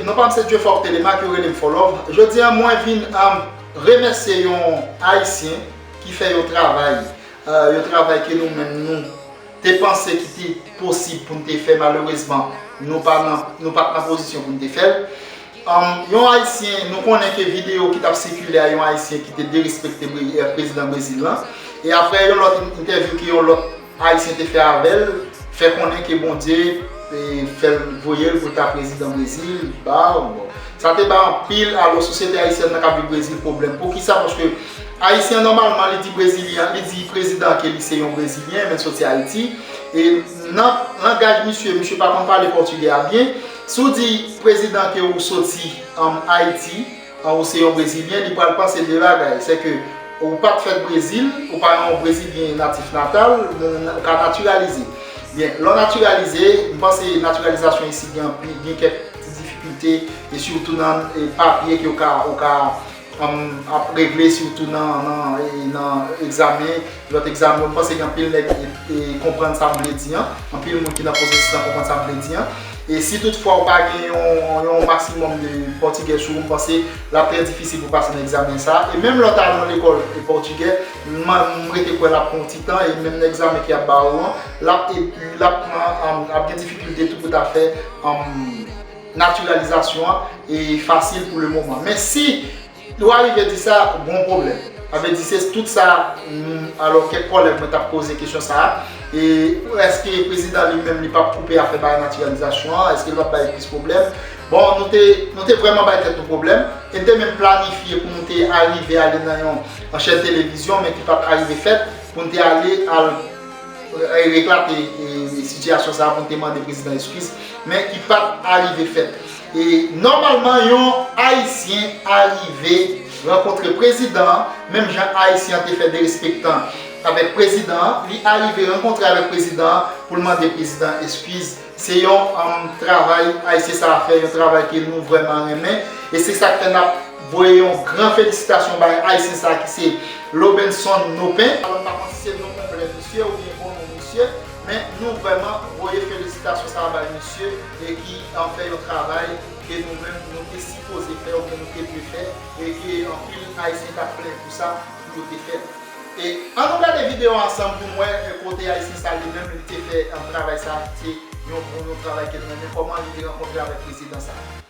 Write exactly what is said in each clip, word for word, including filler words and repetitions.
Non pa m se Dieufort Telemaque, yo rele m Fò Love. Jodi a mwen vin um, remèsye yon Ayisyen ki fè yon travay, uh, yon travay ke nou menm nou te panse ki te posib pou n te fè, malerezman nou pa nan, nou pa t nan pozisyon pou n te fè l. Um, yon Ayisyen, nou konnen ke videyo ki t ap sikile a, yon Ayisyen ki te derespekte pre- eh, prezidan Brezil lan. E apre yon lòt in- entèvyou ke yon lòt Ayisyen te fè avè l, fè konnen ke Bondye eh, fè l voye l pou l ta prezidan Brezil. Ba, bon. Sa te bay anpil, alò, sosyete ayisyèn nan k ap viv Brezil pwoblèm. Poukisa? Paske Ayisyen nòmalman li di Brezilyen, li di prezidan ke li se yon Brezilyen, men l soti Ayiti. E nan langaj misye, misye pa konn pale pòtigè a byen. Si w di prezidan ke ou soti um, Ayiti, an ou se yon Brezilyen, li pral panse de bagay. Se ke ou pa t fèt Brezil, ou pa yon Brezilyen natif natal, men ou ka natiralize. Byen, lè w natiralize, m panse natiralizasyon isit gen anpil, gen kèk ti difikilte, e sitou nan eh, papye ke ou ka, ou ka um, ap regle, sitou nan, nan, eh, nan egzamen, lòt egzamen yo. M panse gen anpil nèg eh, eh, konprann sa m vle di an, anpil moun ki nan pwosesis lan konprann sa m vle di an. E si toutfwa ou pa gen yon, yon maksimòm de pòtigè sou ou, m panse l ap trè difisil pou pase nan egzamen sa a. E menm lè w ta nan lekòl e pòtigè, m, m rete kwè l ap pran yon ti tan, e menm nan egzamen ke y ap ba ou an, l ap, e, l ap pran, um, ap gen difikilte tou pou ta fè, um, natiralizasyon an, e fasil pou le moman. Men si Ou arive di sa, gon pwoblèm. Sa vle di se tout sa, mm, alò kèk kòlèg mwen t ap poze kesyon sa a. E èske prezidan li menm li p ap koupe afè bagay natiralizasyon an? Èske l p ap bay plis pwoblèm? Bon, nou te, nou te vrèman bay tèt nou pwoblèm. E n te menm planifye pou nou te arive ale nan yon, yon chèn televizyon, men ki pa t arive fèt, pou n te ale al e, reklate e, sitiyasyon sa a pou n te mande prezidan eskiz, men ki pa t arive fèt. E nòmalman, yon Ayisyen arive rankontre prezidan an, menm jan Ayisyen an te fè derespektan avèk prezidan an, li arive rankontre avèk prezidan an pou l mande prezidan eskiz. Se yon um, travay Ayisyen sa a fè, yon travay ke nou vrèman renmen. E se sa k fè n ap voye yon gran felisitasyon bay Ayisyen sa a ki se Lobenson Nopin. Alò, m pa konn si se non konplè misye oubyen bon non misye, men nou vrèman voye felisitasyon sa a bay misye e ki um, fè yon travay ke nou menm nou te sipoze fè oubyen nou te dwe fè e ke anpil Ayisyen t ap plenn pou sa pou yo te fè l. E ann nou gade videyo a ansanm pou n wè e, kote Ayisyen sa li menm li te fè um, travay sa a ki se yon bon yon travay ke l renmen, kòman li te rankontre avèk prezidan sa a.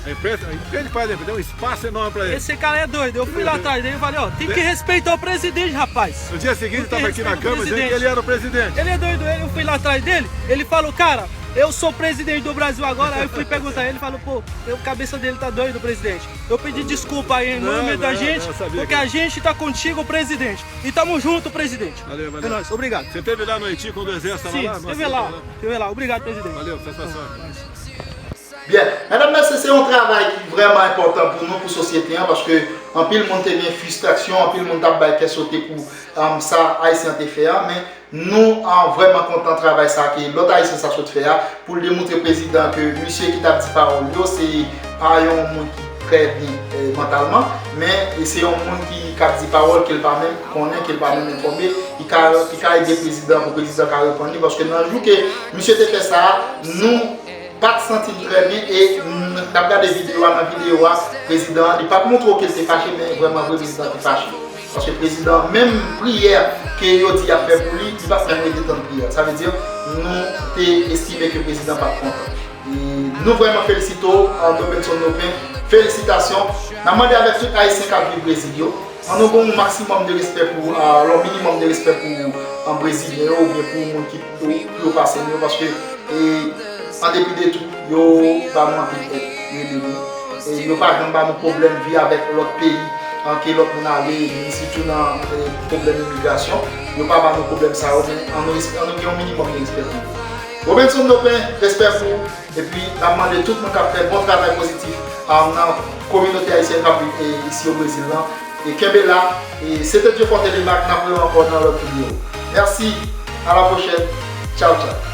A empresa, a empresa faz a empresa, o espaço é enorme para ele. Esse cara é doido. Eu fui lá atrás dele e falei, ó, tem que respeitar o presidente, rapaz. No dia seguinte, estava aqui na Câmara dizendo que ele era o presidente. Ele é doido. Eu fui lá atrás dele, ele falou, cara, eu sou presidente do Brasil agora. Aí eu fui perguntar ele, ele falou, pô, a cabeça dele tá doido, presidente. Eu pedi desculpa aí em nome da gente, porque a gente tá contigo, presidente. E tamo junto, presidente. Valeu, valeu. É nóis, obrigado. Você teve lá no Haiti quando o exército tava lá? Sim, teve lá. Teve lá. Obrigado, presidente. Valeu, satisfação. Byen, medam mesye, se yon travay ki vrèman enpòtan pou nou, pou sosyete an, paske anpil moun te gen fristraksyon, anpil moun t ap bay kè sote pou um, sa Ayisyen an te fè a, men nou um, vrèman kontan travay sa ke lòt Ayisyen sa sot fè a, pou l demontre prezidan ke misye ki t ap di pawòl yo, se pa yon moun ki trè byen eh, mantalman, men se yon moun ki k ap di pawòl ke l pa menm konnen, ke l pa menm enfòme, ki ka, ki ka ede prezidan pou prezidan ka reponn li, paske nan jou ke misye te fè sa a, nou pa t santi l trè byen e n ap gade videyo a, nan videyo a, prezidan an, li pa t montre w ke l te fache, men vrèman vre prezidan an te fache. Paske prezidan an, menm priyè ke yo di y ap fè pou li, li pa t menm rete tann priyè. Sa vle di, nou te estime ke prezidan pa t kontan. E nou vrèman felisite w, Lobenson Nopin, felisitasyon. N ap mande avèk tout Ayisyen k ap viv Brezil yo, ann nou gen yon maksimòm de respè pou, alò minimòm de respè pou Brezilyen yo oubyen pou moun ki pli wo pase nou yo, paske e, an depi de tout, yo ba nou anpil èd, yo ede nou. E yo pa janm ba nou pwoblèm vi avèk lòt peyi, an ke lòt moun ale, sitou nan e, pwoblèm imigrasyon. Yo pa ba nou pwoblèm sa yo, men ann nou respe- ann nou gen yon minimòm de respè pou yo. Robenson Nopin, respè pou ou. Epi n ap mande tout moun k ap fè bon travay pozitif a, nan kominote ayisyèn k ap viv e, isi o Brezil lan, e kenbe la. E se te Dieufort Telemaque, n ap rewè ankò nan lòt videyo. Mèsi, a la pwochèn, tchaw tchaw.